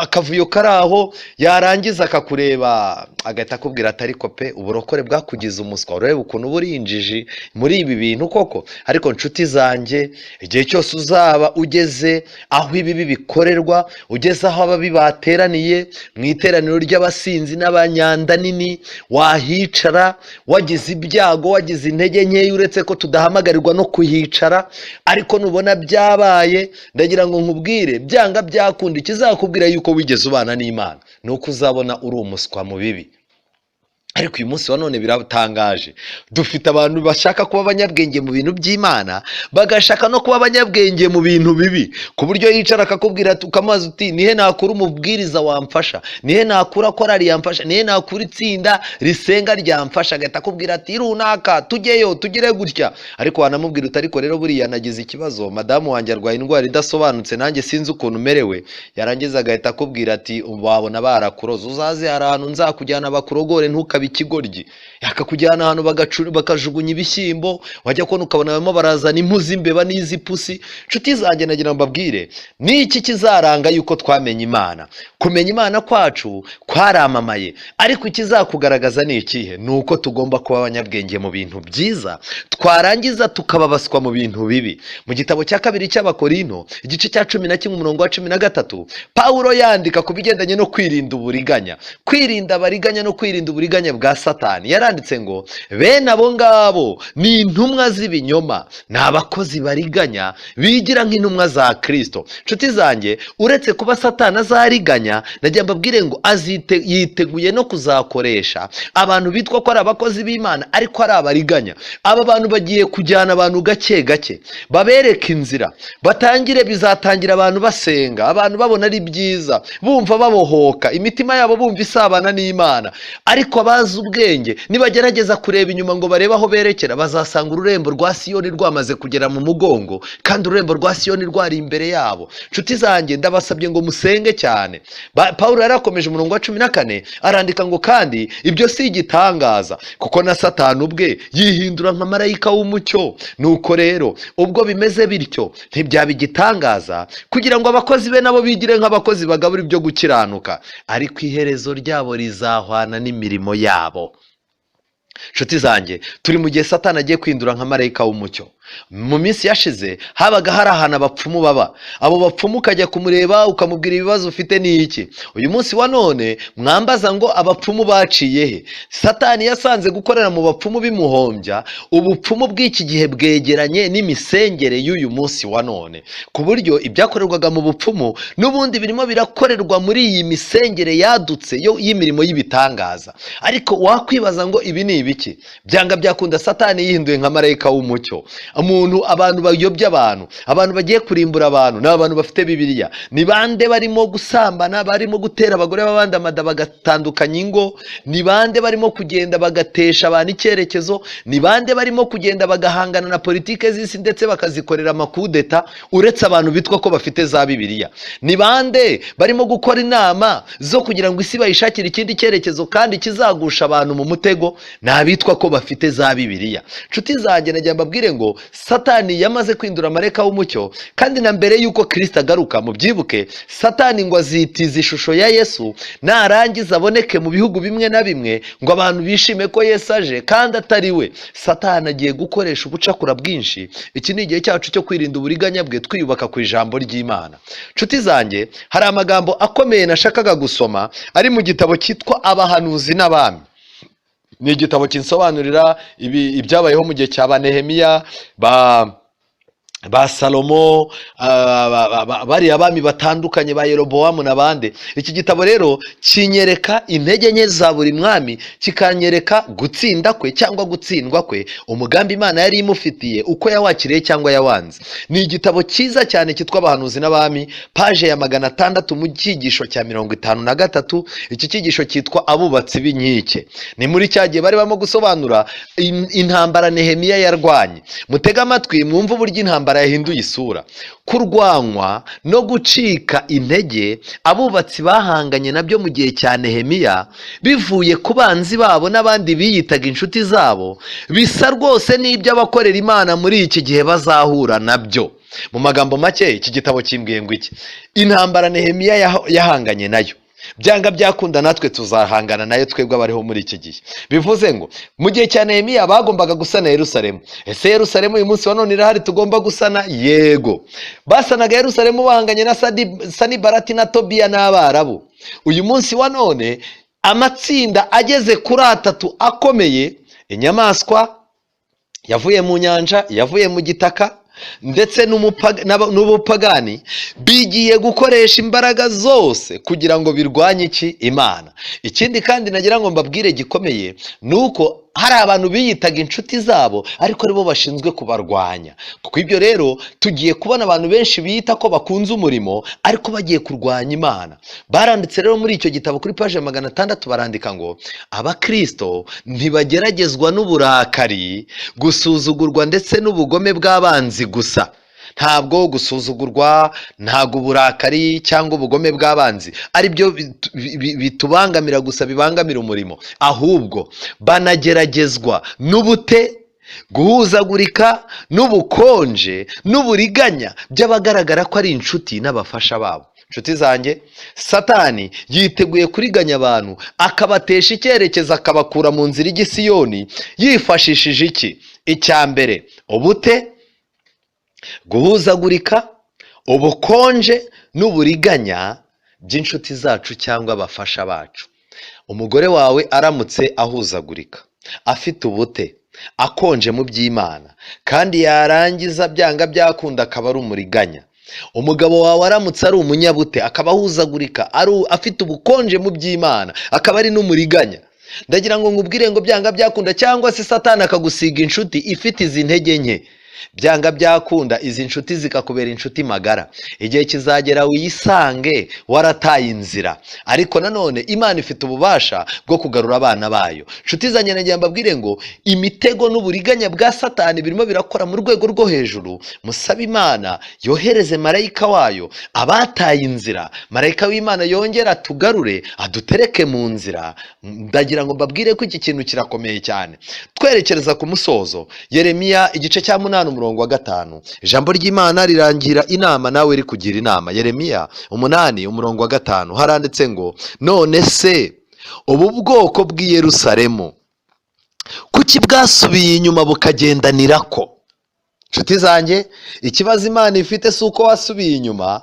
akavuyo kari aho, yarangiza akakureba agahita akubwira ati ariko pe uburokore bwakugize umuswa, ureba ukuntu uba uri injiji muri ibi bintu koko. Ariko nshuti zanjye, igihe cyose uzaba ugeze aho ibibi bikorerwa, ugeze aho ababi bateraniye mu iteraniro ry'abasinzi n'abanyanda nini, wahicara wagize ibyago, wagize intege nkeya, uretse ko tudahamagarirwa no kuhicara, ariko nubona byabaye ndagira ngo nkubwire byanga byakunda, ikizakubwira yuko wigeze ubana n'Imana ni uko uzabona uri umuswa mu bibi. Ariko uyu munsi wa none biratangaje, dufite abantu bashaka kuba abanyabwenge mu bintu by'Imana, bagashaka no kuba abanyabwenge mu bintu bibi, ku buryo yicara akakubwira ukamubaza uti nihe nakura umubwiriza wamfasha, nihe nakura korali yamfasha, nihe nakura itsinda risenga ryamfasha, agahita akubwira ati runaka tujyeyo tugire gutya. Ariko wanamubwira uti ariko rero buriya nagize ikibazo, madamu wanjye arwaye indwara idasobanutse, nanjye sinzi ukuntu merewe, yarangiza agahita akubwira ati wabona barakuroze, uzaze hari ahantu nzakujyana bakurogore ntukabe ikigoryi, yakakujyana ahantu bakajugunya ibishyimbo, wajya kubona ukabona barimo barazana impu z'imbeba n'iz'ipusi. Nshuti zanjye, nagira ngo mbabwire niki kizaranga yuko twamenye Imana. Kumenya Imana kwacu kwaramamaye, ariko ikizakugaragaza ni ikihe? Ni uko tugomba kuba abanyabwenge mu bintu byiza, twarangiza tukababaswa mu bintu bibi. Mu gitabo cya kabiri cy'Abakorinto igice cya 11 umurongo wa 13, Pawulo yandika ku bigendanye no kwirinda uburiganya, kwirinda abariganya no kwirinda uburiganya bwa Satani, yaranditse ngo bene abo ngabo ni intumwa z'ibinyoma, ni abakozi bariganya bigira nk'intumwa za Kristo. Nshuti zanjye, uretse kuba Satani azariganya, nagira mbabwire ngo yiteguye no kuzakoresha abantu bitwa ko ari abakozi b'Imana ariko ari abariganya. Aba bantu bagiye kujyana abantu gake gake, babereka inzira, batangire, bizatangira abantu basenga, abantu babona ari byiza, bumva babohoka, imitima yabo bumva isabana n'Imana. Ariko abazi ubwenge nibagerageza kureba inyuma ngo barebe aho berekera, bazasanga ururembo rwa Siyoni rwamaze kugera mu mugongo, kandi ururembo rwa Siyoni rwari imbere yabo. Nshuti zanjye, ndabasabye ngo musenge cyane. Pawulo yarakomeje umurongo wa 14 arandika ngo kandi ibyo si igitangaza, kuko na Satani ubwe yihindura nka marayika w'umucyo. Nuko rero ubwo bimeze bityo ntibyaba igitangaza kugira ngo abakozi be nabo bigire nk'abakozi bagabura ibyo gukiranuka, ariko iherezo ryabo rizahwana n'imirimo yabo. Nshuti zanjye, turi mu gihe Satani agiye kwindura nka marayika w'umucyo. Mu minsi yashize habaga hari ahantu abapfumu baba, abo bapfumu ukajya kumureba ukamubwira ibibazo ufite ni iki. Uyu munsi wa none mwambaza ngo abapfumu baciye he? Satani yasanze gukorera mu bapfumu bimuhombya. Ubupfumu bw'iki gihe bwegeranye n'imisengere y'uyu munsi wa none, ku buryo ibyakorerwaga mu bupfumu n'ubundi birimo birakorerwa muri iyi misengere yadutse yo y'imirimo y'ibitangaza. Ariko wakwibaza ngo ibi ni ibiki? Byanga byakunda Satani yihinduye nka marayika w'umucyo. Umuntu, abantu bayobya abantu, abantu bagiye kurimbura abantu, ni abantu bafite Bibiliya. Ni bande barimo gusambana, barimo gutera abagore b'abandi amada bagatandukanya ingo? Ni bande barimo kugenda bagatesha abantu icyerekezo? Ni bande barimo kugenda bagahangana na politike z'isi ndetse bakazikorera amakudeta, uretse abantu bitwa ko bafite za Bibiliya? Ni bande barimo gukora inama zo kugira ngo isi bayishakire ikindi cyerekezo kandi kizagusha abantu mu mutego? Ni abitwa ko bafite za Bibiliya. Nshuti zanjye, nagira mbabwire ngo Satani yamaze kwindura amareka w'umucyo, kandi na mbere y'uko Kirisita agaruka, mubyibuke, Satani ngo azitiza ishusho ya Yesu, narangiza aboneke mu bihugu bimwe na bimwe ngo abantu bishime ko Yesu aje kandi atari we. Satani agiye gukoresha ubucakura bwinshi. Iki ni igihe cyacu cyo kwirinda uburiganya bwe, twiyubaka ku ijambo ry'Imana. Nshuti zanjye, hari amagambo akomeye nashakaga gusoma ari mu gitabo cyitwa Abahanuzi n'Abami. Ni igitabo kinsobanurira ibyabayeho mu gihe cya ba Nehemiya, ba Salomo, bariya bami batandukanye, ba Yerobowamu n'abandi. Iki gitabo rero kinyereka intege nke za buri mwami, kikanyereka gutsinda kwe cyangwa gutsindwa kwe, umugambi Imana yari imufitiye, uko yawakiriye cyangwa yawanze. Ni igitabo cyiza cyane cyitwa Abahanuzi n'Abami, paje ya 600 mu cyigisho cya 53. Iki cyigisho cyitwa Abubatsi b'inkike. Ni muri cya gihe bari barimo gusobanura intambara Nehemiya yarwanye. Mutege amatwi mwumve uburyo intambara yahinduye isura. Kurwanywa no gucika intege abubatsi bahanganye nabyo mu gihe cya Nehemiya, bivuye ku banzi babo n'abandi biyitaga inshuti zabo, bisa rwose n'ibyo abakorera Imana muri iki gihe bazahura nabyo. Mu magambo make, iki gitabo kimbwiye ngo iki: intambara Nehemiya yahanganye nayo, byanga byakunda natwe tuzahangana nayo, twebwe abariho muri iki gihe. Bivuze ngo mu gihe cya Nehemiya bagombaga gusana Yerusalemu. Ese Yerusalemu uyu munsi wa none irahari tugomba gusana? Yego. Basanaga Yerusalemu bahanganye na Sanibarati na Tobiya n'Abarabu. Uyu munsi wa none amatsinda ageze kuri atatu akomeye, inyamaswa yavuye mu nyanja, yavuye mu gitaka, ndetse n'ubupagani, bigiye gukoresha imbaraga zose kugira ngo birwanye iki? Imana. Ikindi kandi nagira ngo mbabwire gikomeye ni uko hari abantu biyitaga inshuti zabo ariko aribo bashinzwe kubarwanya. Kuko ibyo rero tugiye kubona abantu benshi biyita ko bakunze umurimo ariko bagiye kurwanya Imana. Baranditse rero muri icyo gitabo kuri paji ya 600, barandika ngo abakristo ntibageragezwa n'uburakari, gusuzugurwa ndetse n'ubugome bw'abanzi gusa. Ntabwo gusuzugurwa, ntabwo uburakari cyangwa ubugome bw'abanzi ari byo bitubangamira gusa, bibangamira umurimo, ahubwo banageragezwa n'ubute, guhuzagurika n'ubukonje n'uburiganya by'abagaragara ko ari inshuti n'abafasha babo. Inshuti zanjye, Satani yiteguye kuriganya abantu, akabatesha icyerekezo, akabakura mu nzira ijya i Siyoni, yifashishije iki? Icya mbere, ubute, guhuzagurika, ubukonje n'uburiganya by'inshuti zacu cyangwa abafasha bacu. Umugore wawe aramutse ahuzagurika, afite ubute, akonje mu by'Imana, kandi yarangiza byanga byakunda akaba ari umuriganya, umugabo wawe aramutse ari umunyabute, akaba ahuzagurika, afite ubukonje mu by'Imana, akaba ari n'umuriganya, ndagira ngo nkubwire ngo byanga byakunda, cyangwa se Satani akagusiga inshuti ifite izi ntege nke, byanga byakunda izi nshuti zikakubera inshuti magara, igihe kizagera wisange warataye inzira. Ariko nanone Imana ifite ububasha bwo kugarura abana bayo. Nshuti zanjye, nagira mbabwire ngo imitego n'uburiganya bwa Satani birimo birakora mu rwego rwo hejuru. Musabe Imana yohereze marayika wayo, abataye inzira marayika w'Imana yongera atugarure, adutereke mu nzira. Ndagira ngo mbabwire ko iki kintu kirakomeye cyane. Twerekereza ku musozo, Yeremiya igice cya 8 umurongo wa 5, ijambo ry'Imana rirangira inama nawe rikugira inama. Yeremiya 8 umurongo wa 5 haranditse ngo: none se ubu bwoko bw'i Yerusalemu kuki bwasubiye inyuma bukagendanira ko? Nshuti zanjye, ikibazo Imana ifite si uko wasubiye inyuma.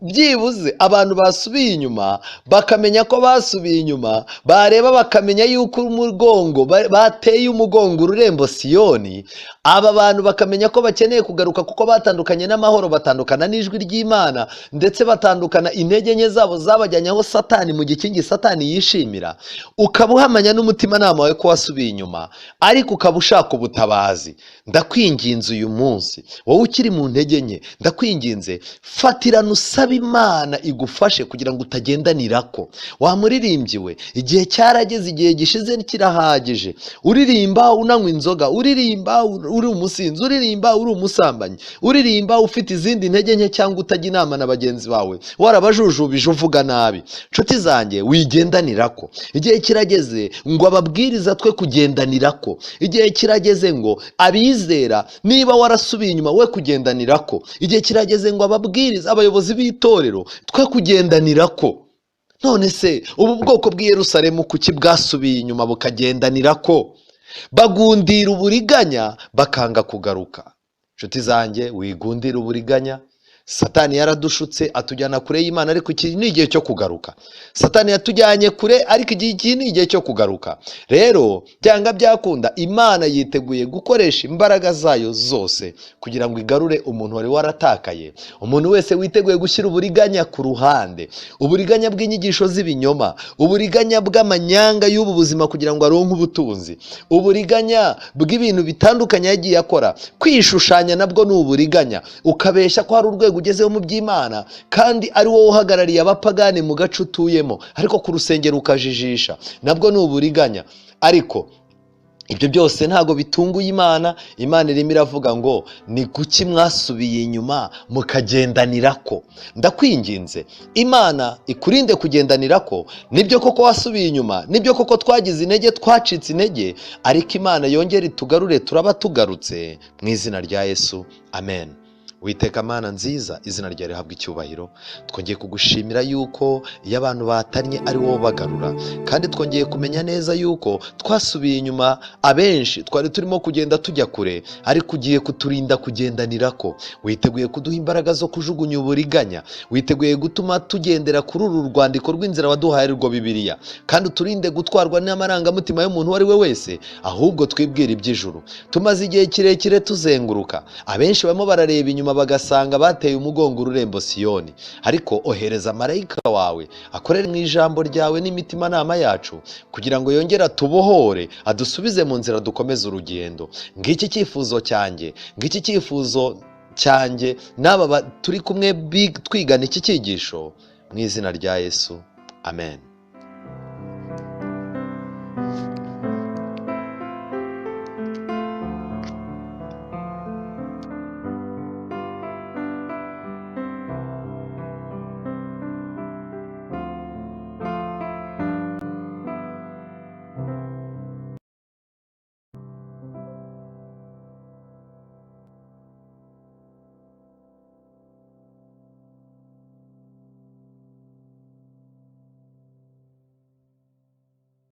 Byibuze abantu basubiye inyuma bakamenya ko basubiye inyuma, bareba bakamenya yuko umugongo bateye umugongo ururembo Siyoni. Aba bantu bakamenya ko bakeneye kugaruka, kuko batandukanye n'amahoro, batandukana n'ijwi ry'Imana, ndetse batandukana intege nke zabo zabajyanye aho Satani, mu gikingi Satani yishimira. Ukaba uhamanya n'umutimanama wawe ko wasubiye inyuma, ariko ukaba ushaka ubutabazi, ndakwinginze uyu munsi, wowe ukiri mu ntege nke, ndakwinginze fatirana usabe Usaba Imana igufashe kugira ngo utagendanira ko. Wa muririmbyi we, igihe cyarageze, igihe gishize kirahagije. Uririmba unanywa inzoga, uririmba uri umusinzi, uririmba uri umusambanyi, uririmba ufite izindi ntege nke cyangwa utajya inama na bagenzi bawe, warabajujubije uvuga nabi. Nshuti zanjye, wigendanira ko. Igihe kirageze ngo ababwiriza twe kugendanira ko. Igihe kirageze ngo abizera, niba warasubiye inyuma we kugendanira ko. Igihe kirageze ngo ababwiriza, abayobozi b'itorero twe kugendanira ko. None se ubu bwoko bw'i Yerusalemu kuki bwasubiye inyuma bukagendanira ko? Bagundira uburiganya bakanga kugaruka. Nshuti zanjye, wigundira uburiganya. Satani yaradushutse atujyana kure y'Imana, ariko iki ni igihe cyo kugaruka. Satani yatujyanye kure, ariko iki ni igihe cyo kugaruka. Rero byanga byakunda, Imana yiteguye gukoresha imbaraga zayo zose kugira ngo igarure umuntu wari waratakaye. Umuntu wese witeguye gushyira uburiganya ku ruhande, uburiganya bw'inyigisho z'ibinyoma, uburiganya bw'amanyanga y'ubu buzima kugira ngo aronke ubutunzi, uburiganya bw'ibintu bitandukanye yagiye akora, kwishushanya nabwo ni uburiganya, ukabeshya ko hari urwego ugezeho mu by'Imana kandi ari wowe uhagarariye abapagani mu gace utuyemo, ariko ku rusengero ukajijisha, nabwo ni uburiganya. Ariko ibyo byose ntabwo bitunguye Imana. Imana irimo iravuga ngo ni kuki mwasubiye inyuma mukagendanira ko? Ndakwinginze, Imana ikurinde kugendanira ko. Nibyo koko wasubiye inyuma, nibyo koko twagize intege, twacitse intege, ariko Imana yongere itugarure, turaba tugarutse mu izina rya Yesu, amen. Witeka Mana nziza, izina ryawe rihabwa icyubahiro. Twongeye kugushimira yuko iyo abantu batannye ari wowe bagarura, kandi twongeye kumenya neza yuko twasubiye inyuma, abenshi twari turimo kugenda tujya kure, ariko ugiye kuturinda kugendanira ko. Witeguye kuduha imbaraga zo kujugunya uburiganya, witeguye gutuma tugendera kuri uru rwandiko rw'inzira waduhaye rwo Bibiliya, kandi uturinde gutwarwa n'amarangamutima y'umuntu uwo ari we wese, ahubwo twibwire iby'ijuru. Tumaze igihe kirekire tuzenguruka, abenshi barimo barareba inyuma bagasanga bateye umugongo ururembo Siyoni, ariko ohereza marayika wawe akorere mu ijambo ryawe n'imitimanama yacu kugira ngo yongere atubohore, adusubize mu nzira, dukomeze urugendo. Ngiki cyifuzo cyanjye, ngiki cyifuzo cyanjye n'aba turi kumwe twigana iki cyigisho, mu izina rya Yesu, amen.